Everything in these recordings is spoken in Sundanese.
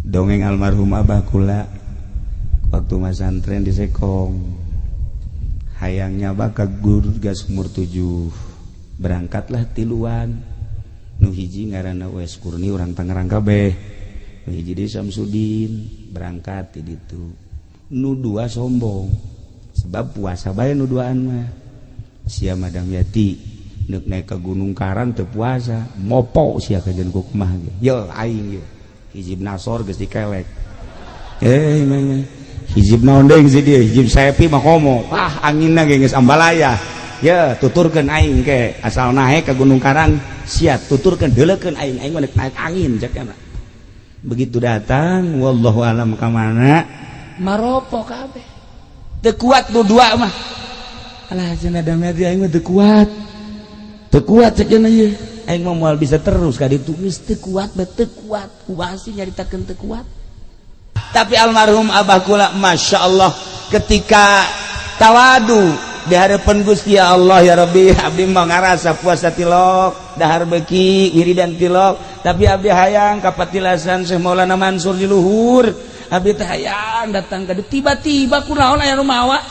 Dongeng almarhum abah kula waktu masantren di Sekong, hayangnya bakal guru gas umur 7, berangkatlah tiluan. Nu hiji ngaranna Wes Kurni, urang Tangerang kabeh, nu hiji di Samsudin. Berangkat di ditu, nu dua sombong sebab puasa bae. Nu duaan mah sia Madam Yati neuk naik ke Gunung Karang teu puasa, mopo sia kajian ku kumaha ge. Yo aing ye hizib nasor geus dikelek, eh mah hizib naon deui geus dieu, hizib sepi mah komo ah anginna ge geus ambalaya. Ya tuturkeun aing ke asal naik ke Gunung Karang, sia tuturkeun deuleukeun aing, aing mah naik angin cek. Begitu datang, wallahu alam ka mana, maropo kabeh, teu kuat. Nu dua mah, alah cenah damai, aing mah teu kuat, teu kuat cek ieu, aing mah moal bisa terus ka ditu, geus teu kuat bae, teu kuat. Kumaha sih nyaritakeun teu kuat? Tapi almarhum abah kula, Masya Allah, ketika tawadu di hadapan Gusti Allah, ya Rabbi, abdi mah ngarasa puasa tilok, dahar beki, wiridan tilok, tapi abdi hayang kapatilasan Syekh Maulana Mansur di luhur. Abdi teh hayang datang ka, tiba-tiba kunaon aya nu mawa,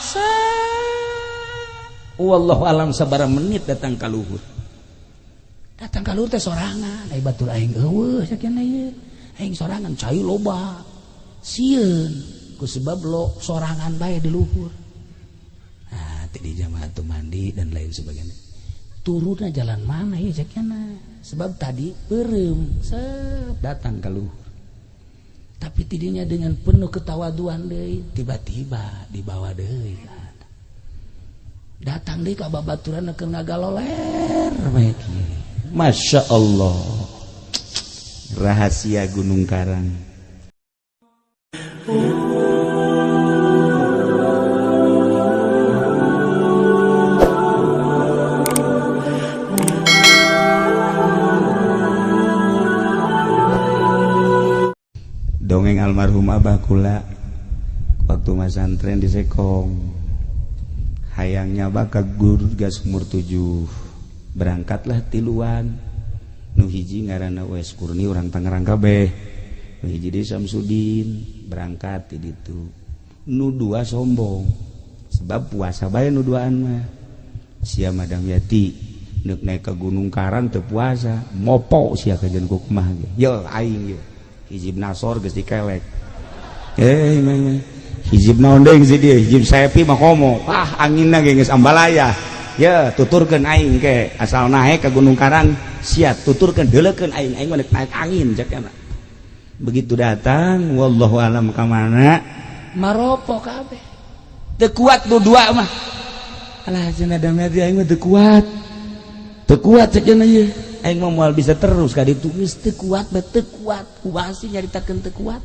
wallahu alam sabaraha menit datang ka luhur. Datang ka luhur teh sorangan, ai batur aing eueuh sakieu ieu, aing sorangan, cai loba, sieun ku sebab lo sorangan bae di luhur. Nah, di jamaah tuh mandi dan lain sebagainya, turunnya jalan mana ya cekna, sebab tadi beureum set datang ke luhur. Tapi tidinya dengan penuh ketawaduan deui, tiba-tiba dibawa deui, datang deui ka babaturan keur ngagaloler bae. Masya Allah, rahasia Gunung Karang. Dongeng almarhum abah kula waktu masantren di Sekong, hayangnya bakal guru gas umur 7, berangkatlah tiluan. Nu hiji ngaranna Wes Kurni, urang Tangerang kabeh, nu hiji di Samsudin. Berangkat di ditu, nu dua sombong sebab puasa bae. Nu duaan mah sia Madam Yati neuk naik ke Gunung Karang teu puasa, mopo sia kajian ku kumaha ge. Yo aing ye hizib nasor geus dikelek, eh mah hizib naon deui geus dieu, hizib sepi mah komo ah anginna ge geus ambalaya. Ya tuturkeun aing ke asal naik ke Gunung Karang, sia tuturkeun deuleukeun aing, aing mah naik angin cek. Begitu datang, wallahu alam ka mana, maropo kabeh, teu kuat. Nu dua mah, alah cenah damai, aing mah teu kuat, teu kuat cek ieu, aing mah moal bisa terus ka ditu, geus teu kuat bae, teu kuat. Kumaha sih nyaritakeun teu kuat?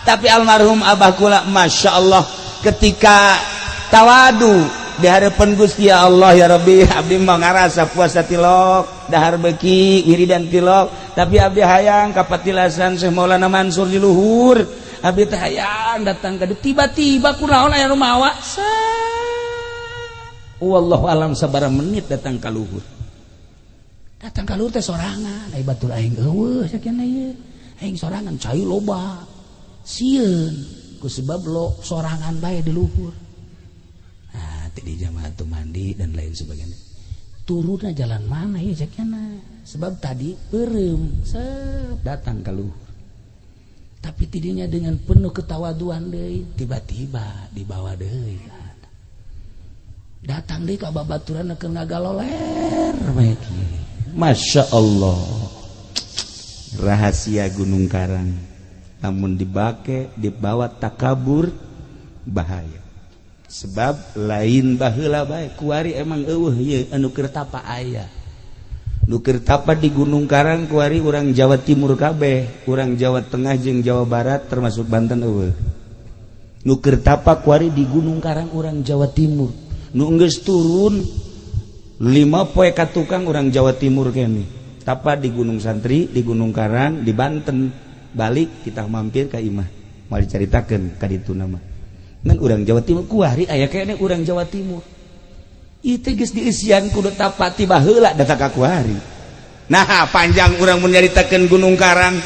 Tapi almarhum abah kula, Masya Allah, ketika tawadu di hadapan Gusti Allah, ya Rabbi, abdi mah ngarasa puasa tilok, dahar beki, wiridan tilok, tapi abdi hayang kapatilasan Syekh Maulana Mansur di luhur. Abdi teh hayang datang ka, tiba-tiba kunaon aya nu mawa, wallahu alam sabaraha menit datang ka luhur. Datang ka luhur teh sorangan, ai batur aing eueuh sakieu ieu, aing sorangan, cai loba, sieun ku sebab lo sorangan bae di luhur. Nah, di jamaah tuh mandi dan lain sebagainya, turunnya jalan mana ya cekna, sebab tadi beureum set datang ke luhur. Tapi tidinya dengan penuh ketawaduan deui, tiba-tiba dibawa deui, datang deui ka babaturan keur ngagaloler bae. Masya Allah, rahasia Gunung Karang. Namun dibake dibawa takabur bahaya, sebab lain baheula bae, kuari emang eueuh ieu anu keur tapa. Aya nu keur tapa di Gunung Karang kuari urang Jawa Timur kabeh, urang Jawa Tengah jeung Jawa Barat termasuk Banten eueuh. Nu keur tapa kuari di Gunung Karang urang Jawa Timur, nu geus turun 5 poe ka tukang urang Jawa Timur kene tapa di Gunung Santri, di Gunung Karang, di Banten. Balik kita mampir ka imah, mau diceritakeun ka ditu nama ngan urang Jawa Timur kuari aya kene urang Jawa Timur. Ieu teh geus dieusian kudu tapa ti baheula datang ka kuari. Nah, panjang urang mun nyaritakeun Gunung Karang.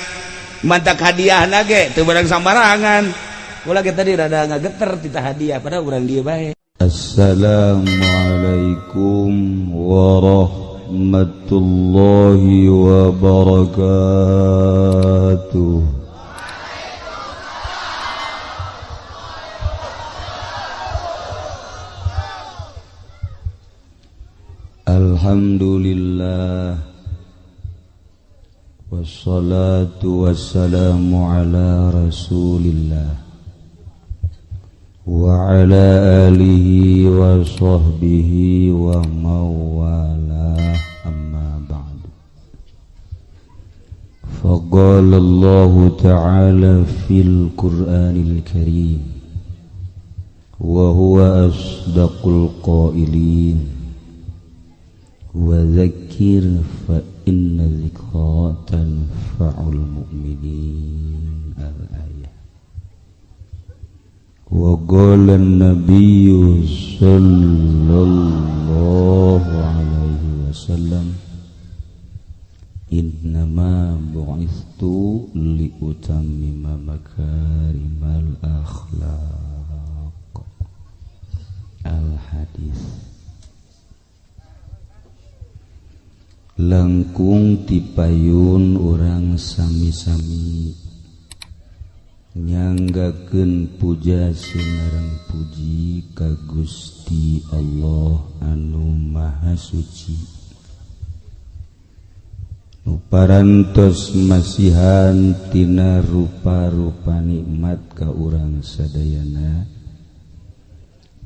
Mantak hadiah ge teu barang sambarangan. Ulah ge tadi rada ngageter tita hadiah padahal urang dieu bae. Assalamualaikum warahmatullahi wabarakatuh. Alhamdulillah, wassalatu wassalamu ala rasulillah wa ala alihi wa sahbihi wa mawalah, amma ba'du. Faqala Allahu ta'ala fil Qur'anil Karim wa huwa asdaqul qailin, wa dzakir fa inna dzikra tanfa'ul mu'minin. Al-ayah. Wa qala an-nabiyyu sallallahu alaihi wasallam, innama bu'ithtu liutammima makarimal akhlaq. Al-hadis. Langkung tipayun urang sami-sami nyanggakeun puja sinareng puji ka Gusti Allah anu Maha Suci, nu parantos masihan tina rupa-rupa nikmat ka urang sadayana,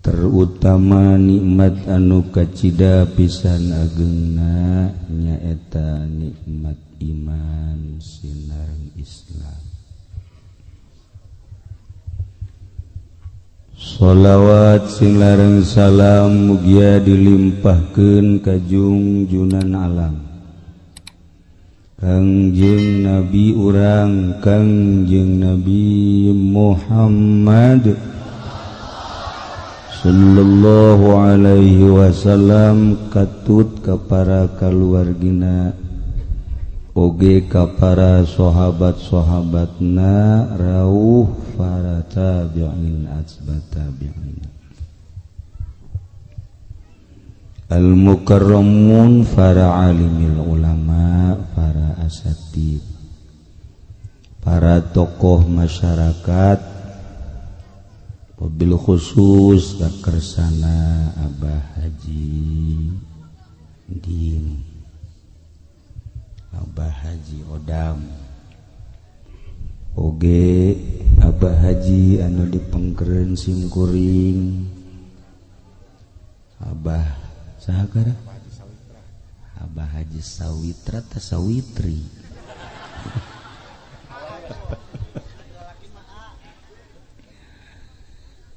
terutama nikmat anu kacida pisan agengna nyaeta nikmat iman sinareng Islam. Sholawat sing lareng salam mugia dilimpahkeun ka jungjunan alam Kangjeng Nabi urang Kangjeng Nabi Muhammad sallallahu alaihi wasallam, katut ka para kaluargina oge ka para sahabat-sahabatna, rauh para tabi'in atsba tabi'in, al-mukarramun, para alimil ulama, para asatid, para tokoh masyarakat, wabil khusus kakersana Abah Haji Din, Abah Haji Odam, oge Abah Haji anu dipengkeren simkuring, Abah saha kara? Abah Haji Sawitra ta Sawitri.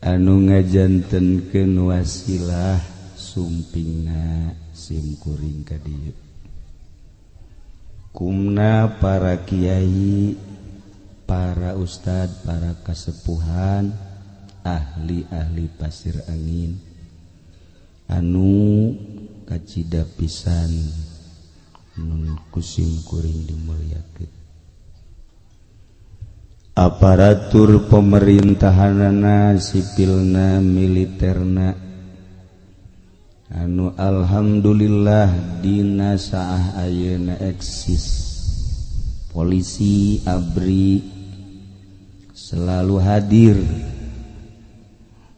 Anu ngajantenkeun wasilah sumpingna simkuring ka dieu. Kumna para kiai, para ustad, para kasepuhan, ahli-ahli pasir angin anu kacida pisan nun kusim kuring dimuliakeun. Aparatur pemerintahanana, sipilna, militerna anu alhamdulillah dina saah ayeuna eksis. Polisi ABRI selalu hadir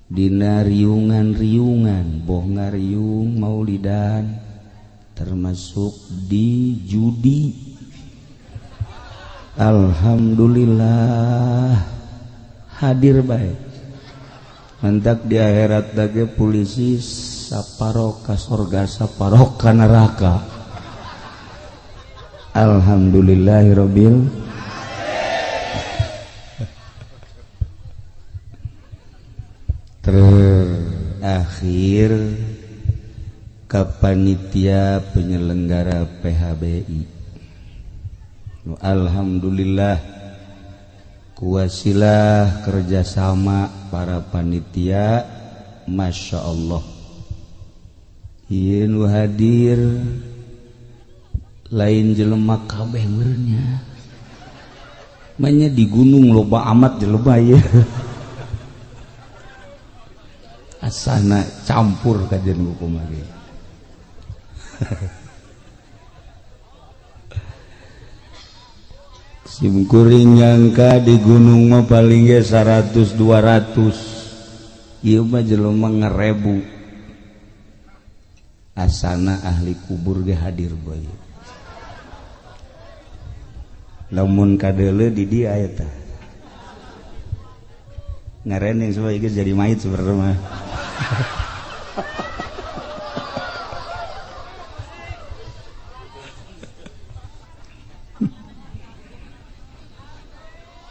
dina riungan-riungan, boh ngariung maulidan, termasuk di judi. Alhamdulillah hadir baik. Mantak di akhirat dage polisi saparoka sorga saparoka neraka. Alhamdulillahirabbil. Terakhir ka panitia penyelenggara PHBI. Alhamdulillah kuwasilah kerjasama para panitia, Masya Allah. Ieu nu hadir lain jelema kabeh meureunnya. Manya di gunung loba amat jelema ieu. Asana campur kajian hukum lagi. Simkuring nyangka di gunung mah paling ge 100 200. Ieu mah jelema ngerebu. Asana ahli kubur ge hadir bae. Lamun kadeuleu di dieu eta. Ngarening supaya geus jadi mayit sebenarnya mah.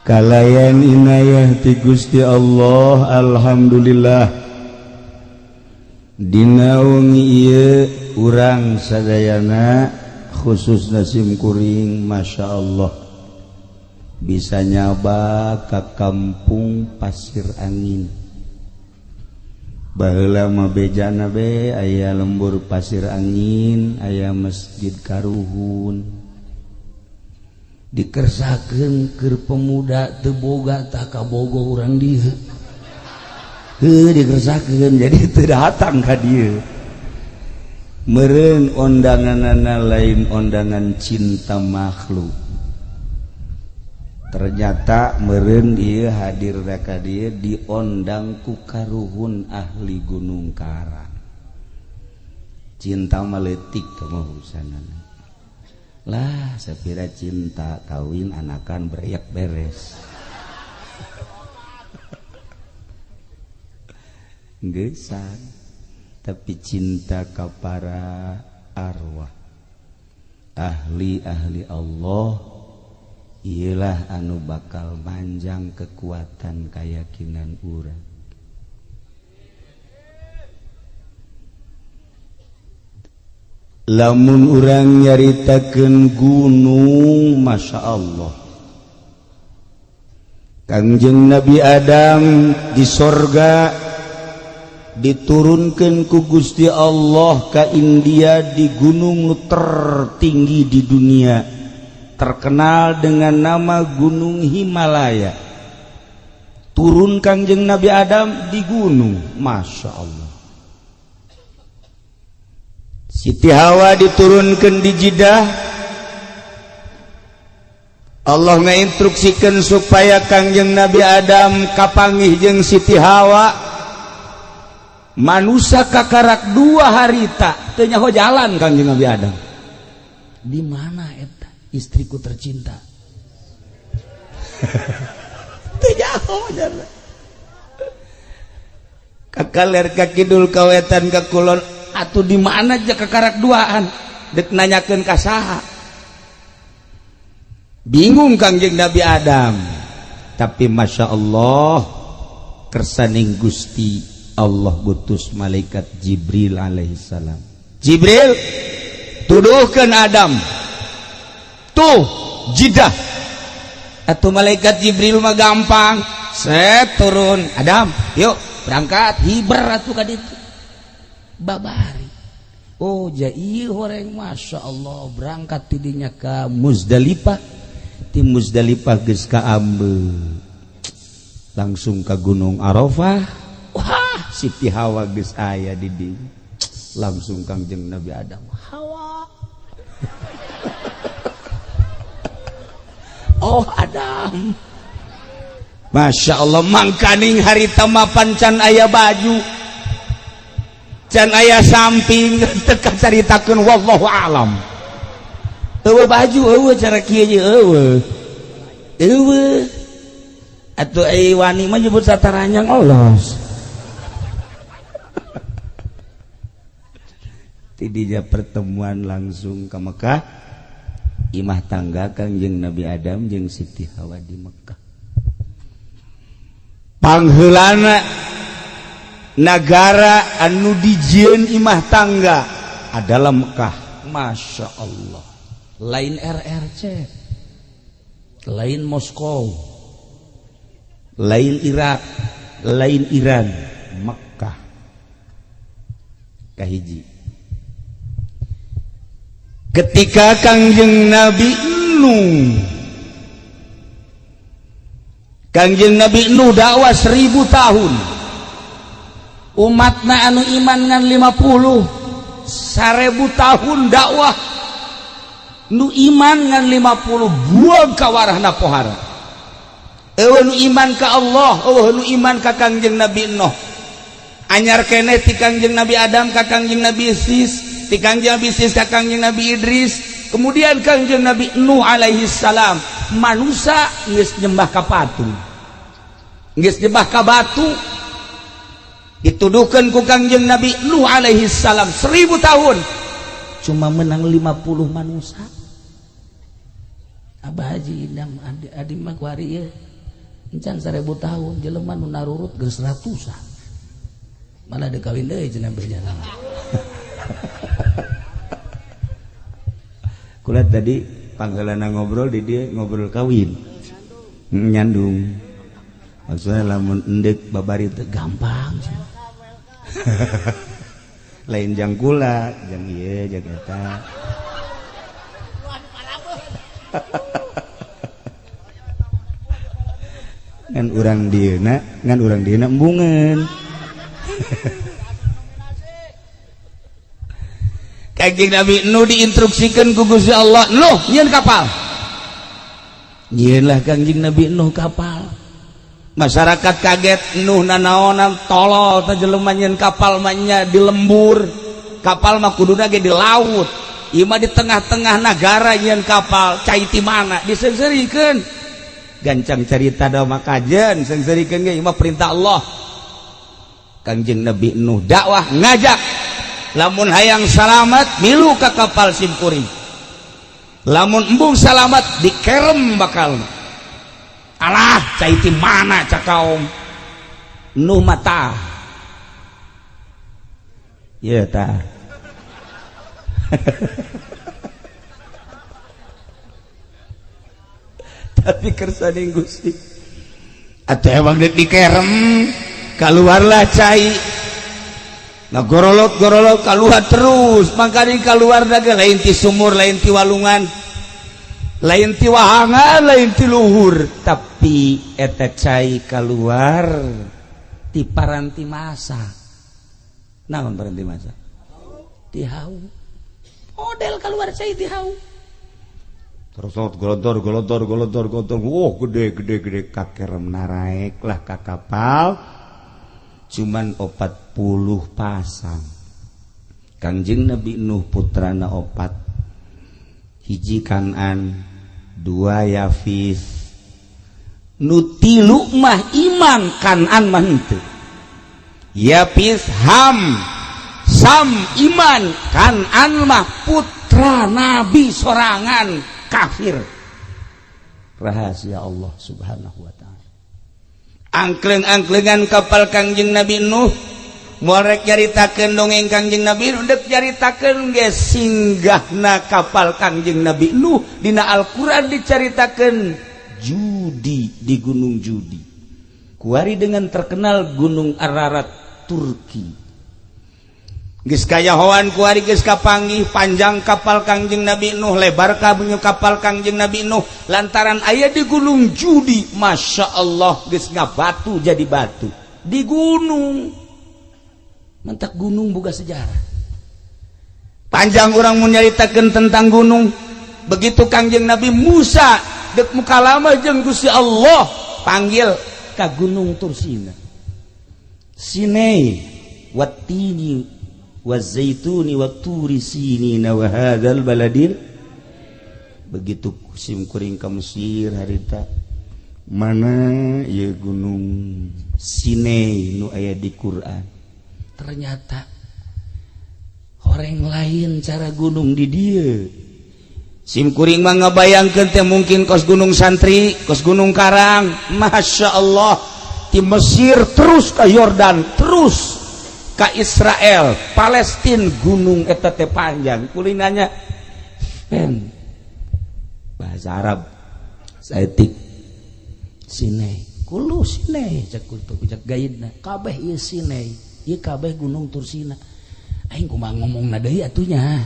Kalayan inayah ti Gusti Allah, alhamdulillah. Dina wengi ieu urang sadayana khususna simkuring Masya Allah bisa nyaba ka kampung Pasir Angin. Baheula mah bejana be aya lembur Pasir Angin, aya masjid Karuhun. Dikersakeun keur pemuda teu boga tah kabogo urang dieu. Heuh dikersakeun jadi teu datang ka dieu. Meureun ondanganana lain ondangan cinta makhluk. Ternyata meureun ieu hadir ka dieu diondang ku karuhun ahli Gunung Karang. Cinta mah leutik teh mah urusanana. Lah sapira cinta kawin anakan bereak beres. Geusan tapi cinta ka para arwah ahli-ahli Allah ialah anu bakal manjang kekuatan keyakinan urang. Lamun urang nyaritakeun gunung, Masya Allah, Kangjeng Nabi Adam di sorga diturunkan ku Gusti Allah ka India di gunung nu tertinggi di dunia, terkenal dengan nama Gunung Himalaya. Turun Kangjeng Nabi Adam di gunung, Masya Allah. Siti Hawa diturunkan di Jeddah. Allah ngainstruksikan supaya Kangjeng Nabi Adam kapanggih jeung Siti Hawa. Manusia kakarak 2 harita teu nyaho jalan Kangjeng Nabi Adam. Di mana eta istriku tercinta? Teu nyaho jalan. Kakaler ka kidul ka wetan ka kulon atuh di mana aja kakarak duaan dek nanyakeun ka saha. Bingung Kangjeng Nabi Adam. Tapi Masya Allah kersaning Gusti Allah gutus malaikat Jibril alaihissalam. Jibril tuduhkan Adam tuh Jidah. Atau malaikat Jibril mah gampang, set turun Adam yuk berangkat hiber atuh ka ditu. Babari oh jai horeng Masya Allah berangkat tidinya ka Muzdalifah. Ti Muzdalifah geus ka Ambe langsung ka Gunung Arafah. Wah Siti Hawa geus aya di dieu. Langsung Kangjeng Nabi Adam Hawa. Oh Adam, Masya Allah mangkaning harita mapan can aya baju can aya samping teu kacaritakeun wallahu alam. Eueuh baju eueuh cara kieu je eueuh. Eueuh atuh ai wani mah nyebut sataranyang olos. Tidinya pertemuan langsung ke Mekah, imah tangga Kangjeng Nabi Adam jeung Siti Hawa di Mekah. Pangheulana nagara anu dijieun imah tangga adalah Mekah. Masya Allah, lain RRC, lain Moskow, lain Irak, lain Iran, Mekah. Kahiji. Ketika Kangjeng Nabi Nuh Kangjeng Nabi Nuh dakwah 1000 tahun, umatna anu iman ngan 50. 1000 tahun dakwah, nu iman ngan 50, buang kawarahna pohara. Euweuh nu iman ka Allah, euweuh nu iman ka Kangjeng Nabi Nuh. Anyar keneh ti Kangjeng Nabi Adam ka Kangjeng Nabi Sis, ti Kangjeng Nabi Sis ka Kangjeng Nabi Idris, kemudian Kangjeng Nabi Nuh alaihi salam. Manusia geus nyembah ka patung, geus nyembah ka batu. Dituduhkan ku Kangjeng Nabi Nuh alaihi salam 1000 tahun cuma menang 50 manusia. Abah Haji Idam, adi, adi mah kuari ieu encan 1000 tahun, jelema nu narurut geus ratusan, malah deuk kawin deui cenah beja. Kula tadi panggalana ngobrol di dia, ngobrol kawin nyandung, maksudnya lamun endek babari teh gampang sih. Lain jang kula, jang ieu, jang eta. Ngan urang dieuna, ngan urang dieuna embungeun. Kangjeng Nabi Nuh diinstruksikan ku Gusti Allah, "Nuh, nyieun kapal." Nyieunlah Kangjeng Nabi Nuh kapal. Masyarakat kaget, Nuh nanaonan, tolol teh jelema nyieun kapal mah nya di lembur. Kapal mah kuduna ge di laut. Ieu mah di tengah-tengah nagara nyieun kapal, cai ti mana? Diseungseurikeun. Gancang cerita da mah kajen, seungseurikeun ge ieu mah perintah Allah. Kangjeng Nabi Nuh dakwah ngajak, lamun hayang salamat milu ka kapal simkuring, lamun embung salamat dikerem bakal. Alah, cai ti mana cak kaum Nuh mata ya tah. Tapi kersaning Gusti atau emang dek dikerem, keluarlah cai. Nah, gorolok gorolok keluar terus, makanya keluar daga lain ti sumur, lain ti walungan, lain ti wahangan, lain ti luhur, tapi eta cai keluar ti paranti masa. Naon paranti masa? Ti hau. Model keluar cai ti hau. Terus golontor golontor golontor golontor, oh gede gede gede, kakerem naraek lah ka kapal. Cuman 40 pasang. Kangjeng Nabi Nuh putrana opat, hiji Kanan, dua Yafis, nu tilu mah iman, Kanan mah henteu. Yafis, Ham, Sam iman, Kanan mah putra Nabi sorangan kafir. Rahasia Allah Subhanahu wa ta'ala. Angkleng-angklengan kapal Kangjeng Nabi Nuh, moal rek nyaritakeun dongeng Kangjeng Nabi Nuh, dek nyaritakeun ge singgahna kapal Kangjeng Nabi Nuh dina Al-Qur'an dicaritakeun Judi di Gunung Judi. Kuari dengan terkenal Gunung Ararat Turki. Geus kayahoan kuari geus kapanggih panjang kapal Kangjeng Nabi Nuh, lebar kapal Kangjeng Nabi Nuh, lantaran aya di Gunung Judi, Masya Allah geus ngabatu jadi batu di gunung. Mentak gunung boga sejarah. Panjang orang mun nyaritakeun tentang gunung. Begitu Kangjeng Nabi Musa dek mukalama jeung Gusti Allah, panggil ka Gunung Tursina. Sinai watini wazaituni waturi sinina wa hadzal baladil. Begitu sim kuring ka Mesir harita, mana ieu gunung Sinai nu aya di Quran? Ternyata orang lain cara gunung di dieu. Sim kuring mah ngabayangkeun teh mungkin kos Gunung Santri, kos Gunung Karang. Masya Allah, di Mesir terus ke Yordan, terus ka Israel, Palestina, gunung eta teh panjang. Kulinanya pen bahasa Arab saeutik Sinai, kulu Sinai cek kutu cek gaidna kabeh ieu Sinai, ieu kabeh Gunung Tursina. Aing kumaha ngomongna deui atuh nya?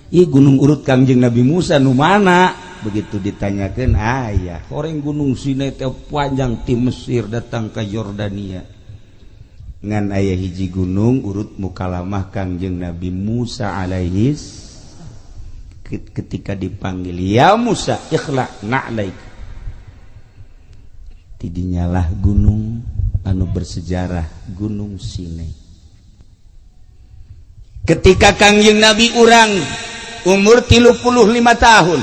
Ieu gunung urut Kangjeng Nabi Musa nu mana? Begitu ditanyakan, aya horeng Gunung Sinai teh panjang ti Mesir datang ke Yordania. Ngan aya hiji gunung urut mukalamah Kangjeng Nabi Musa alaihis ketika dipanggil, ya Musa ikhla na'laik. Tidinyalah gunung anu bersejarah, Gunung Sinai. Ketika Kangjeng Nabi urang umur 35 tahun,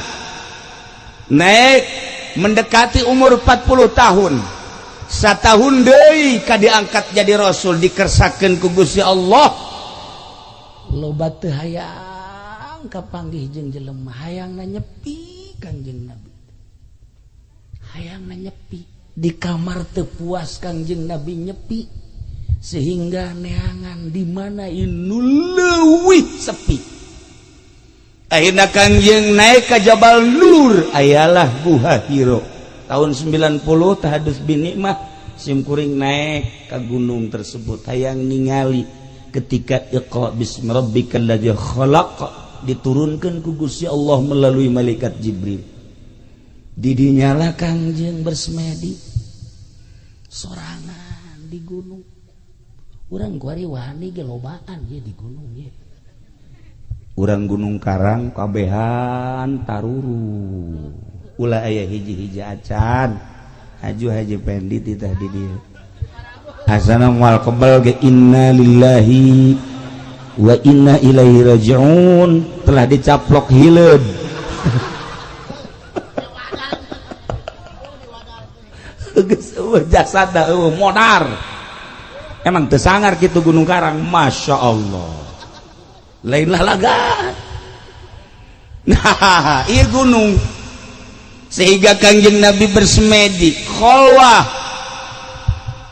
naik mendekati umur 40 tahun, satahun deui ka diangkat jadi rasul, dikersakeun ku Gusti Allah. Loba teu hayang kapanggih jeung jelema, hayangna nyepi Kangjeng Nabi, hayangna nyepi di kamar teu puas Kangjeng Nabi nyepi, sehingga neangan di mana inu leuwih sepi. Akhirnya Kangjeng naik ke Jabal Nur, ayalah Guha Hiro. Tahun 90 tahadus bin nikmah simkuring naik ke gunung tersebut, hayang ningali ketika Iqra bismi rabbikal ladzi khalaq diturunkan ku Gusti Allah melalui malaikat Jibril. Didinyalah Kangjeng bersemedi sorangan di gunung. Urang kuari wani ge lobaan ye di gunung ye. Urang Gunung Karang kabehan taruru. Ulah aya hiji-hiji acan. Haju Haji Pendi titah di dieu. Asana moal kebal ge, inna lillahi wa inna ilaihi rajiun, telah dicaplok hileud. Geus eueuh jasad eueuh modar. Emang teu sangar kitu Gunung Karang, Masya Allah. Lainlah laga. Nah, iya gunung. Sehingga Kangjeng Nabi bersemedi, kholwah,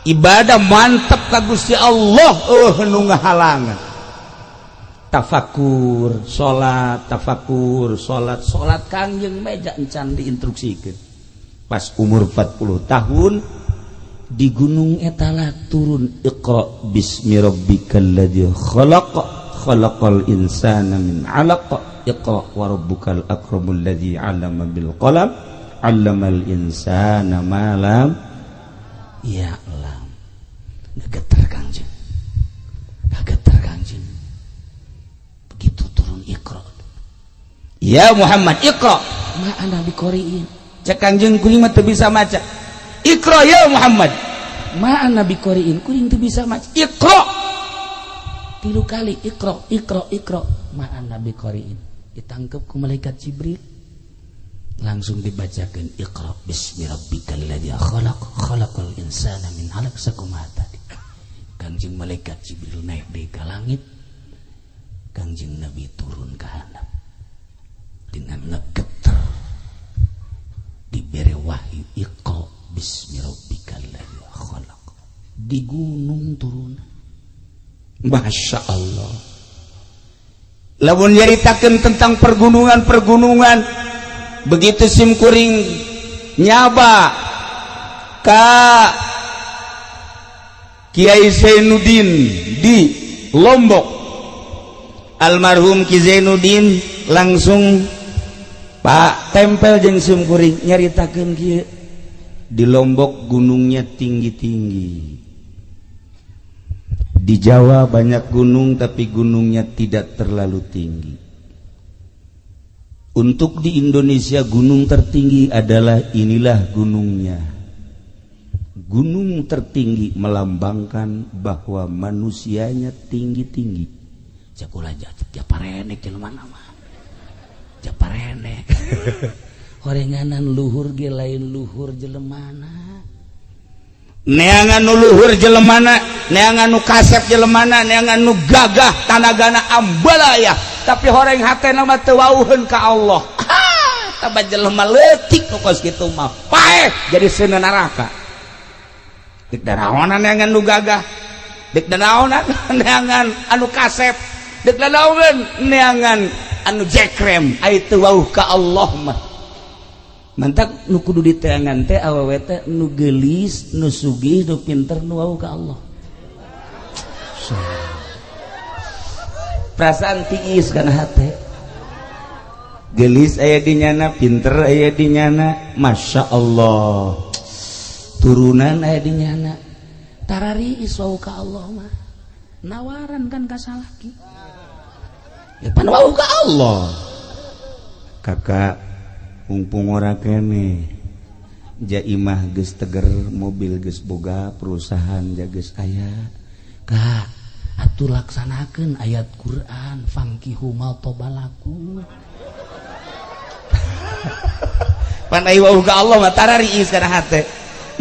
ibadah mantep ka Gusti Allah, nu ngahalangan. Tafakur, salat, tafakur, salat, salat Kangjeng meja encan diinstruksikeun. Pas umur 40 tahun di gunung etalah turun Iqra bismi rabbikal ladzi khalaq, khalaqal insana min 'alaq, Iqra wa rabbukal akramul ladzi 'allama bil qalam, 'allamal insana ma lam ya'lam. Gegeter Kangjeng, gegeter Kangjeng. Begitu turun Iqra, ya Muhammad Iqra ma ana biqoriin. Cek Kangjeng kuring mah teu bisa maca. Iqra ya Muhammad, ma ana biqoriin, kuring teu bisa maca. Iqra tilu kali, Iqra Iqra Iqra, ma ana biqoriin. Ditangkep ku malaikat Jibril, langsung dibacakan Iqra bismi rabbikal ladzi khalaq, khalaqal insana min 'alaq, sakumaha tadi. Kangjeng malaikat Jibril naik deui ka langit, Kangjeng Nabi turun ka handap dengan ngegeter, dibere wahyu Iqra bismi rabbikal ladzi khalaq. Di gunung turun. Masya Allah. Lamun nyaritakeun tentang pergunungan-pergunungan, begitu simkuring nyaba ka Kiai Zainuddin di Lombok, almarhum Ki Zainuddin langsung Pak tempel jeung simkuring nyaritakeun kieu, di Lombok gunungnya tinggi-tinggi, di Jawa banyak gunung tapi gunungnya tidak terlalu tinggi. Untuk di Indonesia gunung tertinggi adalah inilah gunungnya. Gunung tertinggi melambangkan bahwa manusianya tinggi-tinggi. Cek ulah japarenek jelema mah. Japarenek. Horenganan luhur ge lain luhur jelemana. Neangan nu luhur jelemana, neangan nu kasep jelemana, neangan nu gagah tanagana ambalaya, tapi horeng hatena mah teu wauheun ka Allah. Taba jelema leutik nu kos kitu mah paeh jadi seuneu neraka. Dek daraonan neangan nu gagah, dek daraonan neangan anu kasep, dek daraonan neangan anu jekrem, ai teu wauh ka Allah mah. Mantak nu kudu diteangan teh awewe teh nu geulis, nu sugih, nu pinter, nu wau ka Allah. Perasaan tiis kana hate. Gelis aya di nyana, pinter aya di nyana, Masya Allah. Turunan aya di nyana. Tarari iswau ka Allah mah. Nawaran kan ka salaki. Ya pan wau ka Allah. Kakak mumpung ora kene. Jaimah geus teger, mobil geus boga, perusahaan ja geus aya. Kak, atuh laksanakeun ayat Quran fankihu ma tobalakum. Pan ai wau ka Allah mah tarariis kana hate.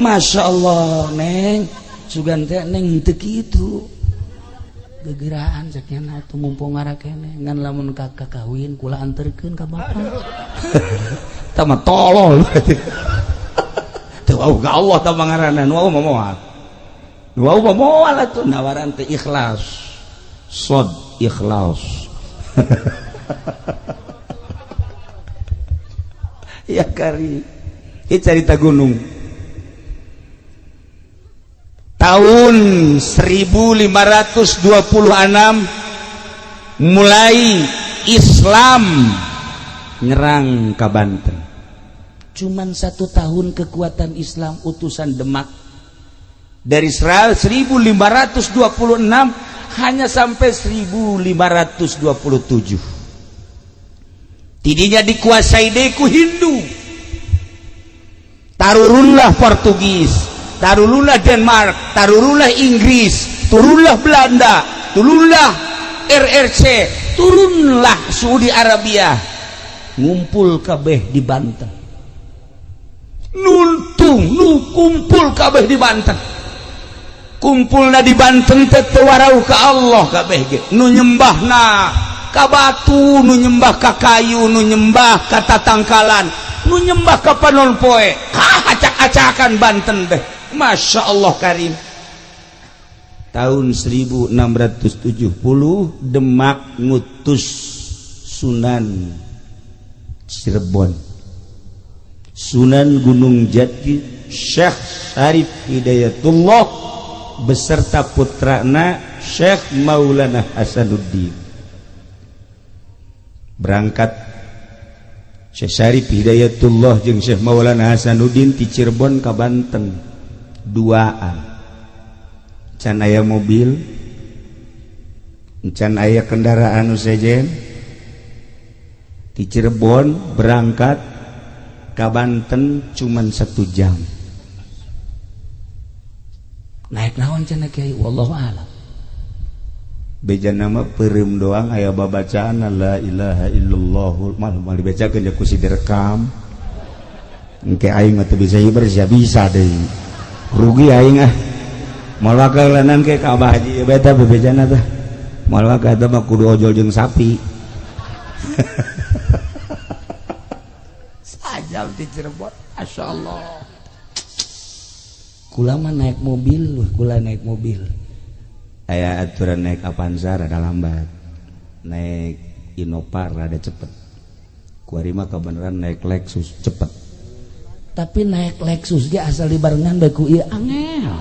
Masya Allah, Neng. Sugan teh Neng teu kitu. Gegeraan cek nya atuh mumpung ngarakene ngan lamun kakak kawin kula anterkeun ka bapak. Tah mah tolol. Teu wau ka Allah tah mah ngaranna, nu wau mah moal. Nu wau mah moal atuh nawaran teh ikhlas. Sod ikhlas. Ya kari. Ieu carita gunung. Tahun 1526 mulai Islam nyerang ke Banten. Cuman 1 tahun kekuatan Islam utusan Demak dari 1526 hanya sampai 1527. Tidinya dikuasai deku Hindu. Tarurunlah Portugis, tarurunlah Denmark, tarurunlah Inggris, turunlah Belanda, turunlah RRC, turunlah Saudi Arabia, ngumpul kabeh di Banten. Nuntung nu kumpul kabeh di Banten. Kumpulna di Banten teh teu warau ka Allah kabeh ge. Nu nyembahna ka batu, nu nyembah ka kayu, nu nyembah ka tatangkalan, nu nyembah ka panon poe. Hah, acak-acakan Banten teh. Masya Allah karim. Tahun 1670 Demak ngutus Sunan Cirebon, Sunan Gunung Jati, Syekh Syarif Hidayatullah beserta putrana Syekh Maulana Hasanuddin. Berangkat Syekh Syarif Hidayatullah jeung Syekh Maulana Hasanuddin ti Cirebon ka Banten. Duaan. Can aya mobil, can aya kendaraan nu sejen. Ti Cirebon berangkat ka Banten cuman 1 jam. Naik naon cenah kiai? Wallahu a'lam. Beja nama peureum doang aya babacaan la ilaha illallah mal mal dibacakeun ja ku si direkam. Engke aing mah teu bisa hiber sia bisa deui. Rugi aing ah. Moal wakalanan ke ka Abah Haji beta bebejana tah. Moal wakal eta mah kudu ojol jeung sapi. Sajam di Cirebon, masyaallah. Kula mah naik mobil, kula naik mobil. Aya aturan naik Avanza rada lambat, naik Innova rada cepet. Kuari mah kebenaran naik Lexus cepet. Tapi naik Lexus ge asal dibarengan bae ku ieu angel.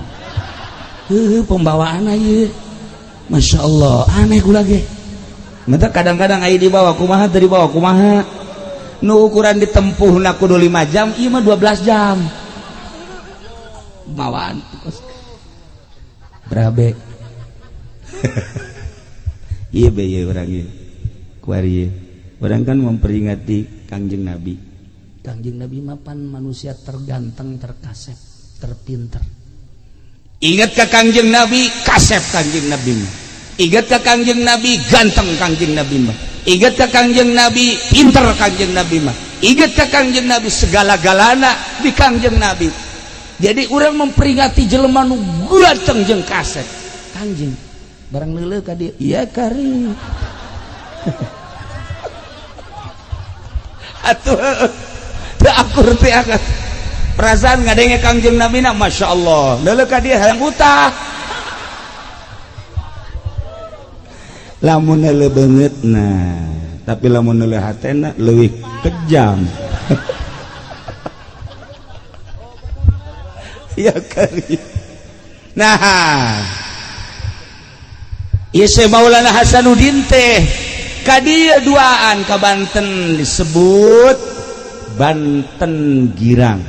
Heuh pembawaan ieu. Masya Allah, aneh kula ge. Mata kadang-kadang aya dibawa kumaha teu dibawa kumaha. Nu ukuran ditempuhna kudu 5 jam, ieu mah 12 jam. Bawaan berabe. Ieu be ieu urang ieu. Kuari ieu. Urang kan memperingati Kangjeng Nabi. Kangjeng Nabi mapan manusia terganteng, terkasep, terpinter. Ingat ke Kangjeng Nabi, kasep Kangjeng Nabi mah. Ingat ke Kangjeng Nabi, ganteng Kangjeng Nabi mah. Ingat ke Kangjeng Nabi, pinter Kangjeng Nabi mah. Ingat ke Kangjeng Nabi, segala-galana di Kangjeng Nabi. Jadi orang memperingati jelema nu ganteng jeung kasep. Kangjeng barang leuleuh ka dieu, iya kari. Atuh teu akur teh akan. Perasaan ngadenge Kangjeng Nabi na Masya Allah. Leuleuh ka dieu hayang utah. Lamun leuleuh beungeutna, tapi lamun leuleuh hatena leuwih kejam. Ya kari. Nah, ieu Syekh Maulana Hasanuddin teh Ka dieu duaan ka Banten, disebut Banten Girang.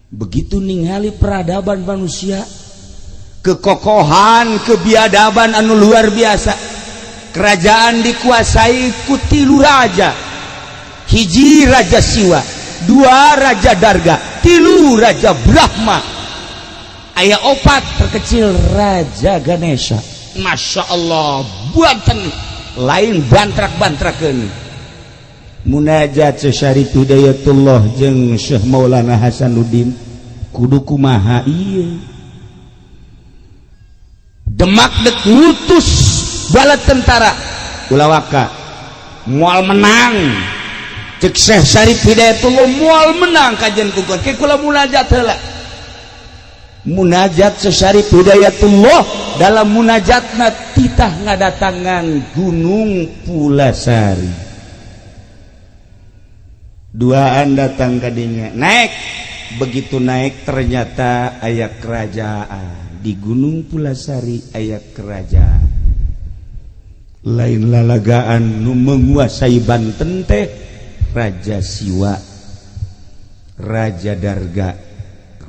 Begitu ningali peradaban manusia, kekokohan, kebiadaban anu luar biasa, kerajaan dikuasai ku tilu raja: hiji Raja Siwa, dua Raja Darga, tilu Raja Brahma, aya opat terkecil Raja Ganesha. Masya Allah, Banten lain bantrak-bantrakeun. Munajat Syarif Hidayatullah jeung Syekh Maulana Hasanuddin, kudu kumaha ieu? Demak dek ngutus bala tentara, ulah waka, moal menang. Cek Syekh Syarif Hidayatullah, moal menang kajian kukur ke kula munajat heula. Munajat Syekh Syarif Hidayatullah, dalam munajatna titah ngadatangan Gunung Pulasari. Duaan datang kadinya, naik. Begitu naik, ternyata aya kerajaan di Gunung Pulasari. Aya kerajaan lain lalagaan, nu menguasai Banten teh Raja Siwa, Raja Darga,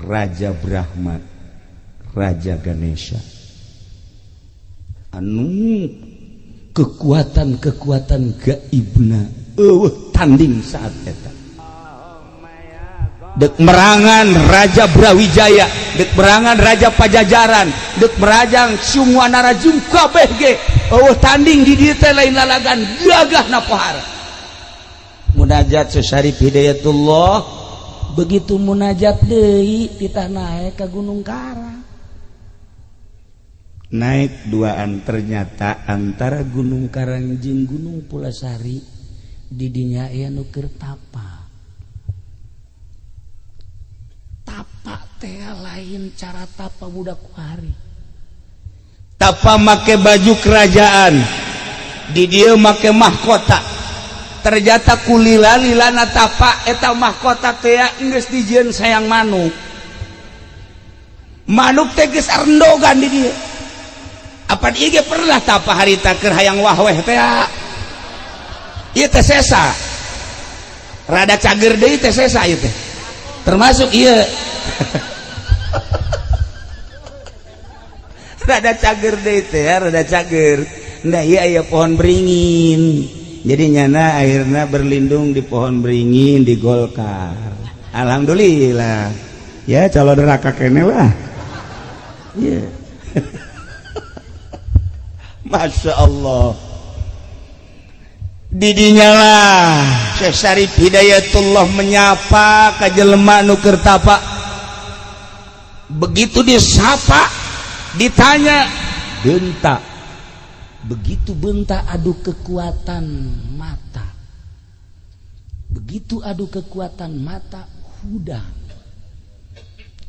Raja Brahma, Raja Ganesha, anu kekuatan-kekuatan gaibna euweuh tanding saat eta. Dek merangan Raja Brawijaya, dek merangan Raja Pajajaran, dek merajang semua narajung kabeh ge euweuh tanding di dieu teh, lain lalagan gagah na pohara. Munajat Syarif Hidayatullah, Begitu munajat deui, titah naik ke Gunung Karang. Naik duaan, ternyata antara Gunung Karang jeung Gunung Pulasari didinya aya nu keur tapa. Tapa teh lain cara tapa budak kuari. Tapa make baju kerajaan, di dieu make mahkota. Ternyata kulila lilana tapa, eta mahkota teh geus dijieun sayang manuk. Manuk teh geus arendogan di dieu. Apa ieu pernah tapa harita keur hayang wahweh teh? Ieu teh sesa rada cager deui teh, sesa ieu teh termasuk ieu rada cager deui teh ya, rada cager. Nah, iya, aya pohon beringin, jadi nyana akhirnya berlindung di pohon beringin di Golkar. Alhamdulillah ya, calon neraka kene lah. Yeah. Masya Allah, didinya lah Syekh Syarif Hidayatullah menyapa ka jelema nu keur tapa. Begitu disapa, ditanya, bentak. Begitu bentak, adu kekuatan mata. Begitu adu kekuatan mata, hudang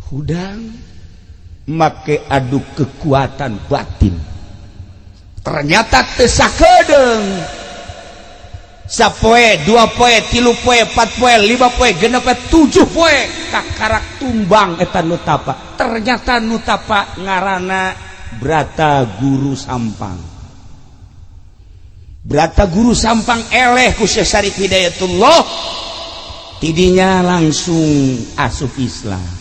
hudang. Make adu kekuatan batin, ternyata teu sakedeung. Sapoe, dua poe, tilu poe, empat poe, lima poe, genep poe, tujuh poe, kakarak tumbang eta nu tapa. Ternyata nu tapa ngarana Brata Guru Sampang. Brata Guru Sampang eleh ku Syekh Syarif Hidayatullah, tidinya langsung asup Islam.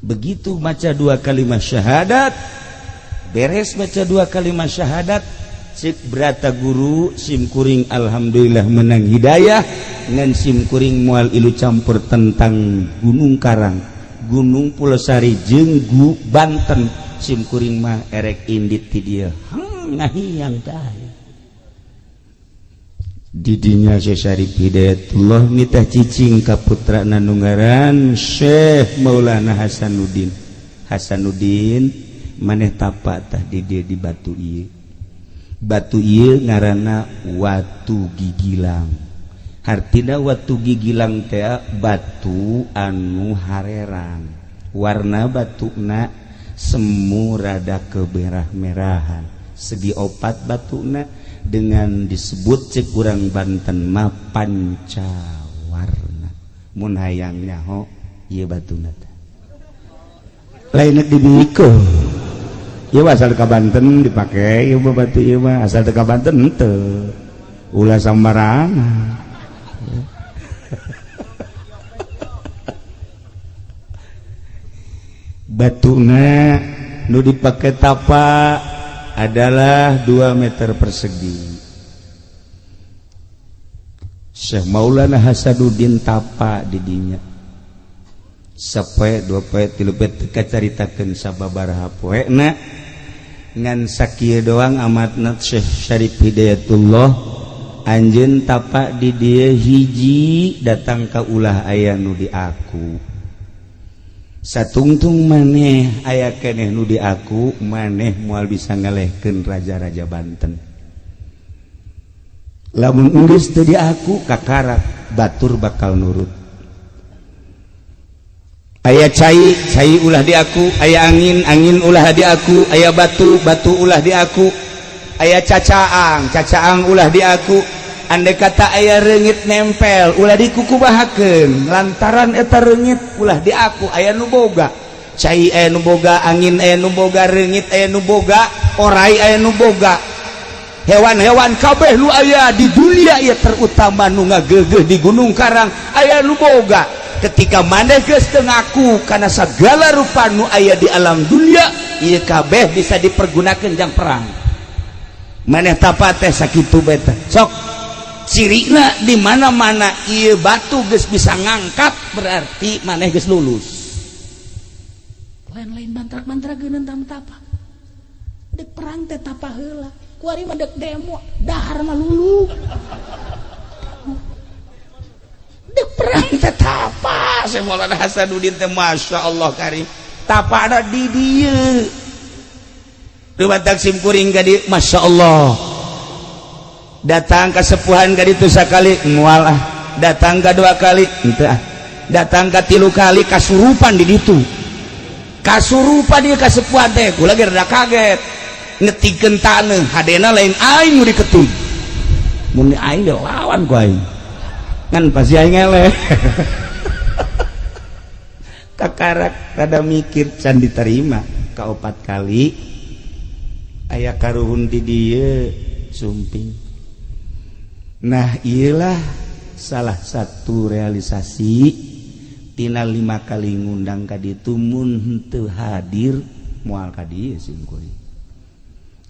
Begitu baca dua kalimat syahadat, beres baca dua kalimat syahadat, cek Brata Guru, "Sim kuring alhamdulillah menang hidayah, ngan sim kuring moal ilu campur tentang Gunung Karang, Gunung Pulosari jeung Banten. Sim kuring mah erek indit ti dieu." Ngahiang tah. Didinya Syekh Syarif Hidayatullah nitah cicing ka putrana nu ngaran Syekh Maulana Hasanuddin. "Hasanuddin, maneh tapa tah di dieu, di batu ieu." Batu ieu ngaranna Watu Gigilang. Hartina Watu Gigilang teh batu anu harerang, warna batuna semu rada kemerah-merahan, segi opat batuna, dengan disebut cek urang Banten mah pancawarna. Mun hayang nyaho, ieu batuna teh lain dibiko. Ieu asal ka Banten dipake ieu mah batu ieu mah asal teu ka Banten henteu. Ulah sambarangan. Batuna nu dipake tapa adalah 2 meter persegi. Syekh Maulana Hasanuddin tapa di dinya. Sapoe dua poe tilu poe teu kacaritakeun sababaraha poena ngan sakieu doang amatna Syekh Syarif Hidayatullah anjeun tapa di dieu hiji datang ka ulah aya nu di aku. Satungtung maneh aya keneh nu di aku maneh moal bisa ngalehkeun raja-raja Banten. Lamun geus teu di aku kakarak batur bakal nurut. Aya cai, cai ulah di aku, aya angin, angin ulah di aku, aya batu, batu ulah di aku, aya cacaang, cacaang ulah di aku. Andai kata aya reungit nempel ulah dikukubahakeun lantaran eta reungit ulah di aku aya nu boga cai aya nu boga angin aya nu boga reungit aya nu boga orai aya nu boga hewan-hewan kabeh nu aya di dunia ieu terutama nu ngageugeuh di Gunung Karang aya nu boga. Ketika maneh geus teu ngaku kana sagala rupa nu aya di alam dunia ieu kabeh bisa dipergunakeun jang perang. Maneh tapa teh sakitu bae teh sok cirina di mana-mana ieu batu geus bisa ngangkat berarti maneh geus lulus. Lain-lain mantrak-mantra geuneun tapa. Dek perang teh tapa heula. Kuari mah dek demo, dahar mah lulu. Dek perang teh tapa, Syekh Maulana Hasanuddin teh Masya Allah karim. Tapana di dieu. Rumatak sim kuring ka dieu, Masya Allah. Datang kesepuhan ka ditu sakali mual ah, datang ka dua kali henteu ah, datang ka tilu kali kasurupan di ditu, kasurupan dia kasepuhan teh kula ge rada kaget ngetikeun taneuh hadena lain aing nu diketik mun aing ge lawan ku aing ngan pasti aing eleh. Kakarak rada mikir can diterima ka opat kali aya karuhun di dieu sumping. Nah iyalah salah satu realisasi tina 5 kali ngundang ka ditu mun henteu hadir moal ka dieu sim kuring.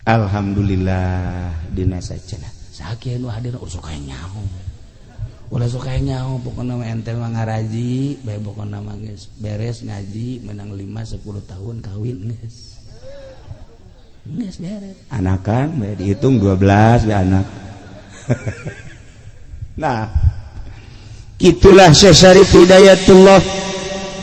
Alhamdulillah dina sacenah sakieu nu hadir ulah sok aya nyaho. Ulah sok aya nyaho pokona mah ente mah ngaraji bae pokona mah geus beres ngaji menang 5 10 tahun kawin geus. Geus beres. Anakan bae dihitung 12 bae anak. Nah, itulah Syekh Syarif Hidayatullah.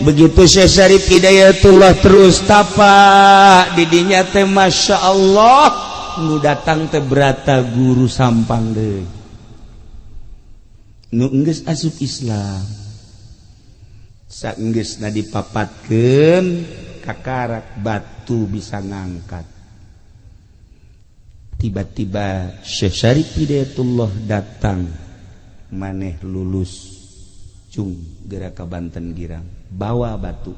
Begitu Syekh Syarif Hidayatullah terus tapa didinya teh Masya Allah nu datang teh berata guru Sampang deui nu enggeus asup Islam saenggeusna dipapatkeun kakarak batu bisa ngangkat. Tiba-tiba Syekh Syarif Hidayatullah datang maneh lulus cung gerak ka Banten Girang bawa batu.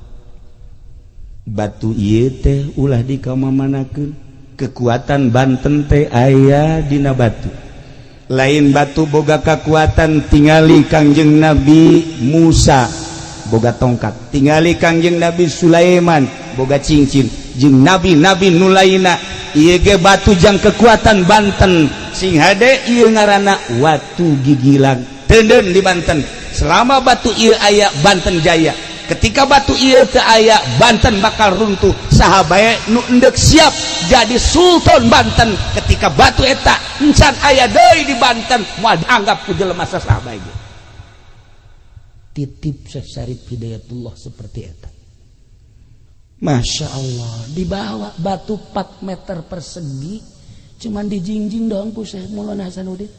Batu ieu teh ulah dikamamanakeun kekuatan Banten teh aya dina batu. Lain batu boga kekuatan tingali Kangjeng Nabi Musa boga tongkat, tingali Kangjeng Nabi Sulaiman boga cincin, jeung nabi-nabi nu lainna ieu ge batu jang kekuatan Banten sing hade ieu ngaranna watu gigilang teuneun di Banten. Selama batu ieu aya Banten jaya, ketika batu ieu teu aya Banten bakal runtuh. Saha bae nu endek siap jadi sultan Banten ketika batu eta encan aya deui di Banten moal dianggap ku jelema saha bae. Titip Syekh Syarif Hidayatullah seperti eta. Masya Allah, dibawa batu 4 meter persegi, cuman dijingjing doang ku Syekh Maulana Hasanuddin.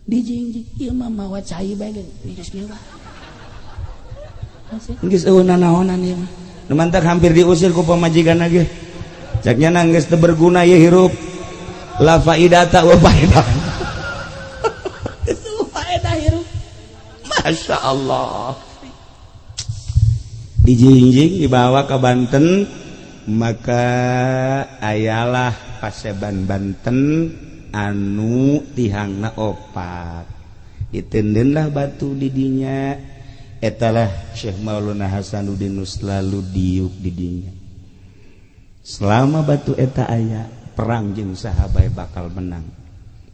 Dijingjing, ieu mah mawa cai bae ge, geus kieu bae. Geus eueuh nanaonan ieu mah. Nu mantak hampir diusir ku pamajikan ge. Cak nya geus teu berguna ieu hirup. La faidata wa faedah. Geus faedah hirup. Masya Allah. Dijingjing dibawa ke Banten, Maka ayalah Paseban Banten anu tihangna opat. Ditendenlah batu didinya. Etalah Syekh Maulana Hasanuddin nu selalu diuk didinya. Selama batu eta aya, perang jeung sahabat bakal menang.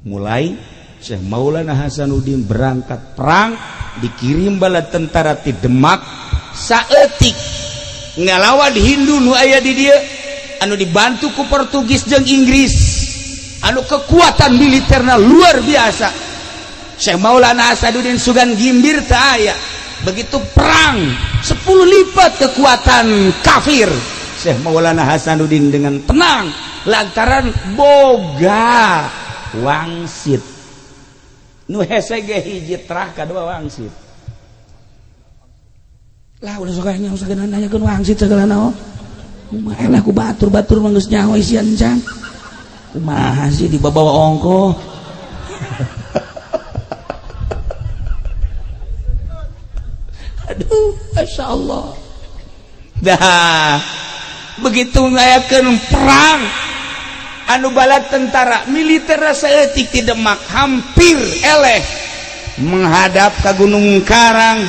Mulai Syekh Maulana Hasanuddin berangkat perang, dikirim bala tentara ti Demak saeutik ngalawan Hindu nu aya di dieu anu dibantu ku Portugis jeung Inggris, anu kekuatan militerna luar biasa. Syekh Maulana Hasanuddin sugan gimbir teu aya. Begitu perang 10 lipat kekuatan kafir, Syekh Maulana Hasanuddin dengan tenang lantaran boga wangsit nu hese ge hiji terah kadua wangsit. Lah ulah sok nyaho sagala nanyakeun wangsit sagala naon. Kumaha lah ku batur-batur mah geus nyaho isian can. Kumaha sih dibawa ongkoh. Aduh, Masya Allah. Dah begitu ngayakeun perang anu bala tentara militer saeutik ti Demak hampir eleh menghadap ka Gunung Karang.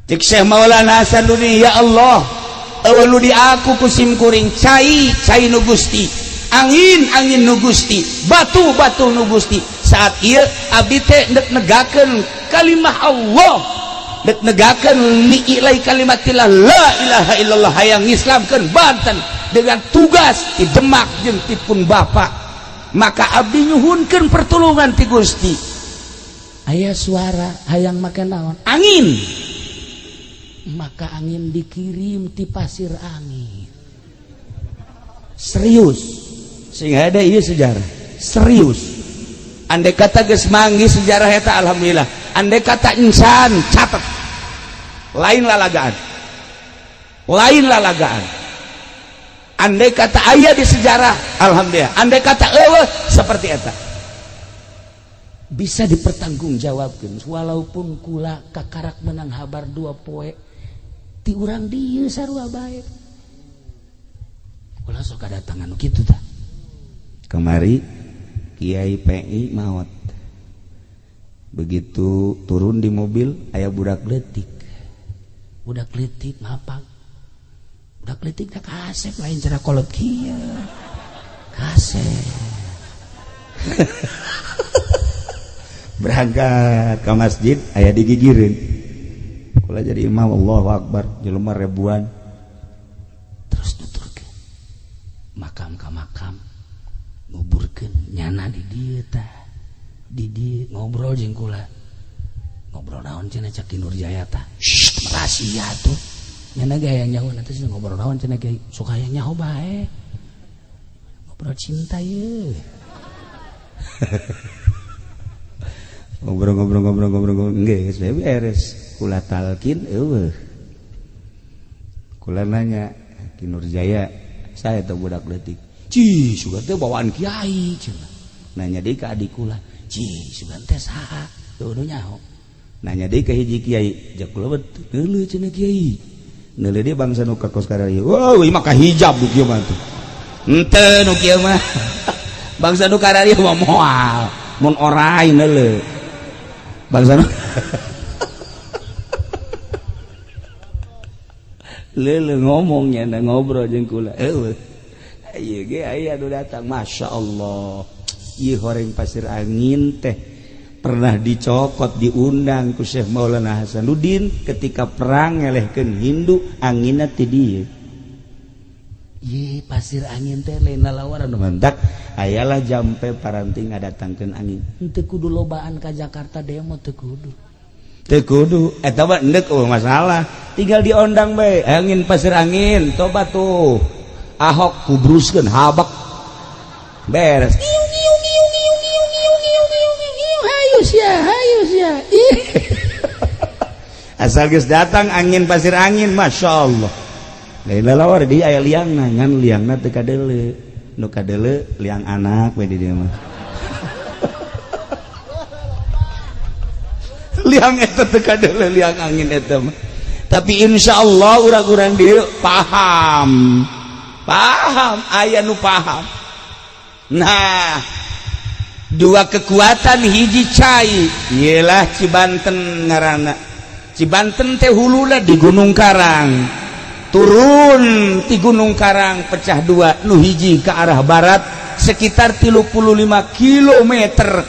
Cek Syekh Maulana Hasanuddin, ya Allah, eueuh nu di aku ku sim kuring cai cai nu Gusti, angin angin nu Gusti, batu batu nu Gusti. Saat ieu abdi teh ndek negakeun kalimah Allah, dek negakeun li'ilai kalimatillah la ilaha illallah, hayang ngislamkeun Banten dengan tugas di Demak jeung ti pun bapa. Maka abdi nyuhunkeun pertolongan ti Gusti. Aya suara hayang make naon? Angin. Maka angin dikirim ti pasir angin. Serius sing ada ieu sejarah serius. Andai kata geus manggih sejarah eta alhamdulillah. Andai kata insan catat, lain lalagaan, lain lalagaan. Andai kata aya di sejarah alhamdulillah, andai kata eueuh seperti eta bisa dipertanggungjawabkeun. Walaupun kula kakarak menang habar dua poe ti urang dieu sarua bae. Kula sok kadatangan nu kitu tah. Kamari Kiai PI maot. Begitu turun di mobil aya budak leutik. Budak leutik ngapang. Budak leutik teh kasep lain cara kolot kieu. Kasep. Berangkat ke masjid aya digigireun. Kula jadi imam, Allahu Akbar, jelema ribuan. Terus nuturkeun makam ka makam nguburkeun nyana di dieu tah. Di dieu ngobrol jeung kula. Ngobrol naon cenah cak Ki Nurjaya tah. Shh, rahasia tuh. Nyana ge hayang nyaho nanti sih ngobrol naon cenah kiai. Sok hayang nyaho bae. Ngobrol cinta ye. Ngobrol-ngobrol-ngobrol-ngobrol geus beres. Kula talkin eueuh. Kula nanya Ki Nurjaya, saya teh budak leutik. Cih, sugan teh bawaan kiai cenah. Nanya deui ka adik kula, cih, sugan teh saha? Teu nyaho. Nanya deui ka hiji kiai, jak kula betul neuleuh cenah kiai. Neuleuh deui bangsa nu ka kos kararieu. Wah, ieu mah ka hijab nu kieu mah tuh. Henteu nu kieu mah. Bangsa nu kararieu mah moal, mun orai neuleuh. Bangsa nu leuleuh ngomongnya na ngobrol jeung kula. Eueuh. Ieu ge aya nu datang, Masya Allah. Ieu horeng pasir angin teh pernah dicokot, diundang ku Syekh Maulana Hasanuddin ketika perang ngelehkeun Hindu, anginna ti dieu. Ye pasir angin teh lain lalawaran nu mantak ayalah jampe paranti ngadatangkeun angin. Henteu kudu lobaan ka Jakarta demo teu kudu. Teu kudu eta mah endek eueuh masalah. Tinggal diondang bae angin pasir angin coba tuh. Ahok kubruskeun habak. Beres. Hayu sia, hayu sia. Asal geus datang angin pasir angin, Masya Allah. Lain lalawar di aya liangna, ngan liangna teu kadeuleu. Nu kadeuleu liang anak we di dieu mah. Liang eta teu kadeuleu, liang angin eta mah. Tapi insya Allah urang-urang dieu paham, paham, aya nu paham. Nah, dua kekuatan, hiji cai ialah Cibanten, ngaranna Cibanten teh huluna di Gunung Karang. Turun di Gunung Karang, pecah dua, nu hiji ke arah barat sekitar 35 km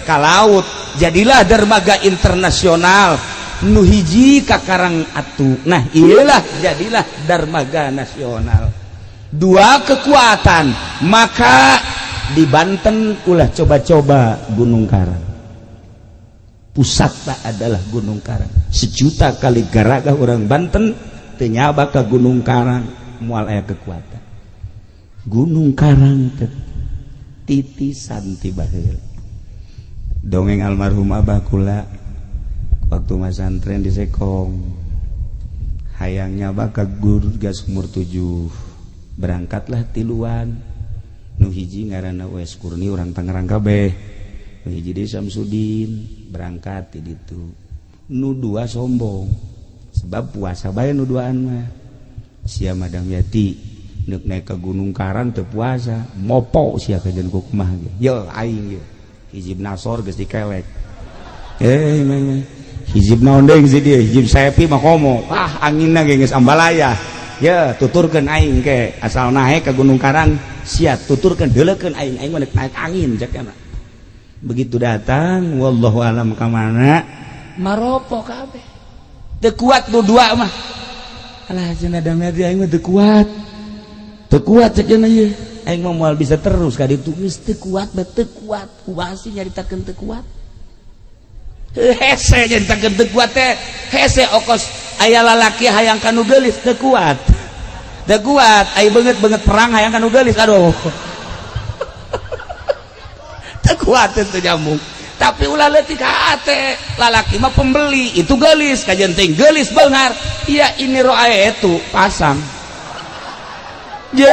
ke laut, jadilah dermaga internasional. Nu hiji ka Karang Atu, nah iyalah, jadilah dermaga nasional. Dua kekuatan, maka di Banten ulah coba-coba Gunung Karang. Pusatna adalah Gunung Karang. Sejuta kali garaga orang Banten teu nyaba ka Gunung Karang, moal aya kekuatan. Gunung Karang teh titisan ti baheula. Dongeng almarhum abah kula waktu masantren di Sekong, hayangnya bakal guru gas umur 7, berangkatlah tiluan. Nu hiji ngaranna Wes Kurni, orang Tangerang kabeh. Nu hiji di Samsudin. Berangkat di ditu, nu dua sombong sebab puasa bae. Nu duaan mah, sia madam yati nek naik ke Gunung Karang teu puasa, mopo sia kajen ku kumaha ge. Ye aing ye hizib nasor geus dikelek, eh hizib naon deui geus dieu, hizib sepi mah komo ah anginna ge geus ambalaya. Ya tuturkeun aing ke, asal naik ke Gunung Karang sia tuturkeun, deuleukeun aing, aing mah naik angin cek. Begitu datang, wallahu alam ka mana, maropo kabeh. Teu kuat nu dua mah. Alah, cenah damai, aing mah teu kuat, teu kuat cek cenah ieu. Aing mah moal bisa terus ka ditu, geus teu kuat bae, teu kuat. Kumaha sih nyaritakeun teu kuat? Hese nyaritakeun teu kuat teh hese, okos aya lalaki hayang ka nu geulis, teu kuat, teu kuat. Aya beungeut-beungeut perang hayang ka nu geulis, aduh, teu kuat, teu nyambung. Tapi ulah leutik hate, lalaki mah pembeli itu geulis, kajian ting geulis beunghar. Ya ini roa itu pasang je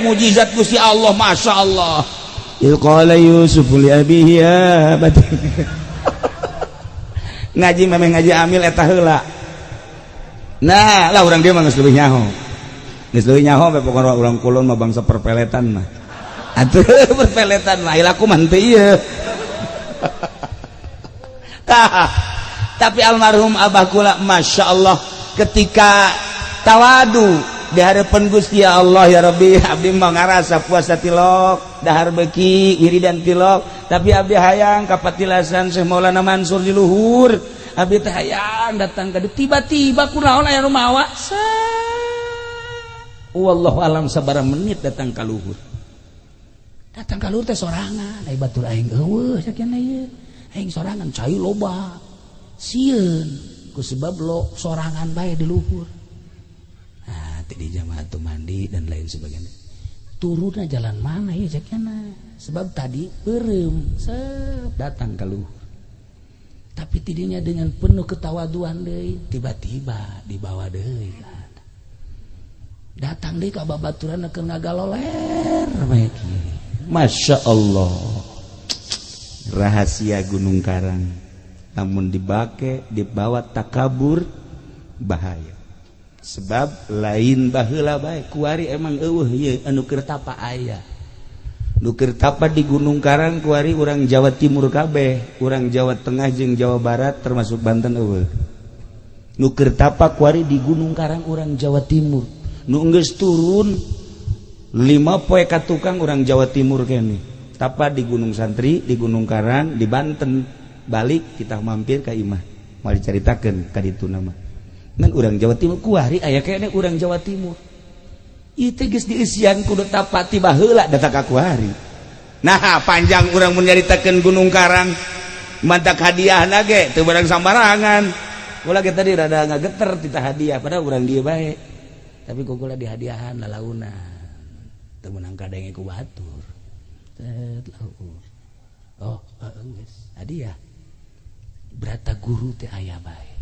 mujizat Gusti Allah, masya Allah. Idz qala Yusuf li abihi ya abati. Ngaji memang ngaji amil eta heula. Nah lah, urang dia mah geus leuwih nyaho, geus leuwih nyaho we. Pokona urang kulon mah bangsa perpeletan mah atuh, perpeletan mah laku mah henteu ieu. Tah, tapi almarhum abah kula, masya Allah, ketika tawadu di hadapan Gusti Allah, ya Rabbi, abdi mah ngarasa puasa tilok, dahar beki, wiridan tilok, tapi abdi hayang kapatilasan Syekh Maulana Mansur di luhur. Abdi teh hayang datang ka, tiba-tiba kunaon aya nu mawa. Wallahu alam sabaraha menit datang ka luhur. Datang ka luhur teh sorangan, ai batur aing eueuh sakieu ieu. Aing sorangan, cai loba. Sieun ku sebab lo sorangan bae di luhur. Nah, tadi jamaah tuh mandi dan lain sebagainya. Turunnya jalan mana ya cekna? Sebab tadi beureum set datang ke luhur. Tapi tidinya dengan penuh ketawaduan deui, tiba-tiba dibawa deui. Datang deui ka babaturan keur ngagaloler bae. Masya Allah, rahasia Gunung Karang, namun dibake dibawa takabur bahaya, sebab lain baheula bae, kuari emang eueuh ieu anu keur tapa. Aya nu keur tapa di Gunung Karang kuari urang Jawa Timur kabeh, urang Jawa Tengah jeung Jawa Barat termasuk Banten eueuh. Nu keur tapa kuari di Gunung Karang urang Jawa Timur. Nu geus turun 5 poe ka tukang urang Jawa Timur kene tapa di Gunung Santri, di Gunung Karang, di Banten. Balik kita mampir ka imah, mau diceritakeun ka ditu nama ngan urang Jawa Timur kuari aya kene urang Jawa Timur. Ieu teh geus dieusian kudu tapa ti baheula datang ka kuari. Nah, panjang urang mun nyaritakeun Gunung Karang, mantak hadiahna ge teu barang sambarangan. Kula ge tadi rada ngageter tita hadiah, padahal urang dieu bae, Tapi ku kula dihadiahan lalaunan, teu meunang kadenge ku batur. Set luhur. Oh, geus hadiah. Brata guru teh aya bae.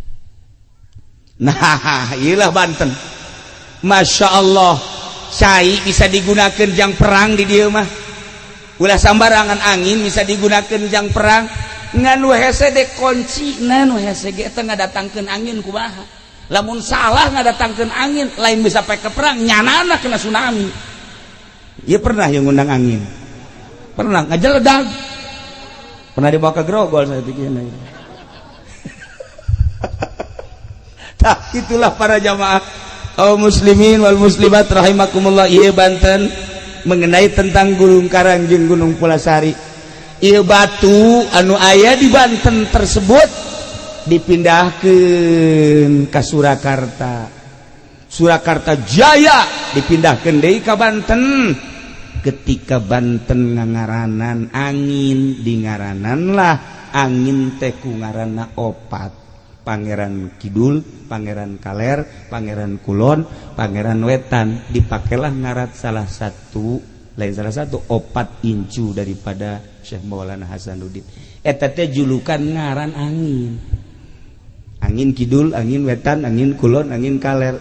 Nah, iyalah Banten. Masya Allah, cai bisa digunakan jang perang di dieu mah. Ulah sambarangan, angin bisa digunakan jang perang. Ngan nu hese de kunci, nu hese ge teh ngadatangkeun angin kumaha. Lamun salah ngadatangkeun angin, lain bisa pakai perang, nyanana kena tsunami. Iya, pernah yang ngundang angin, pernah ngajeledag, pernah dibawa ke Grogol saya pikir. Tah, itulah para jamaah kaum muslimin wal muslimat rahimakumullah. Ieu Banten mengenai tentang Gunung Karang jeung Gunung Pulasari. Ieu batu anu aya di Banten tersebut dipindahkeun ka Surakarta. Surakarta Jaya dipindahkeun deui ka Banten. Ketika Banten ngangaranan angin, dingaranan lah angin teh ku ngaranna opat: Pangeran Kidul, Pangeran Kaler, Pangeran Kulon, Pangeran Wetan. Dipakailah ngaran salah satu, lain salah satu, opat incu daripada Syekh Maulana Hasanuddin. Eta teh julukan ngaran angin, angin kidul, angin wetan, angin kulon, angin kaler.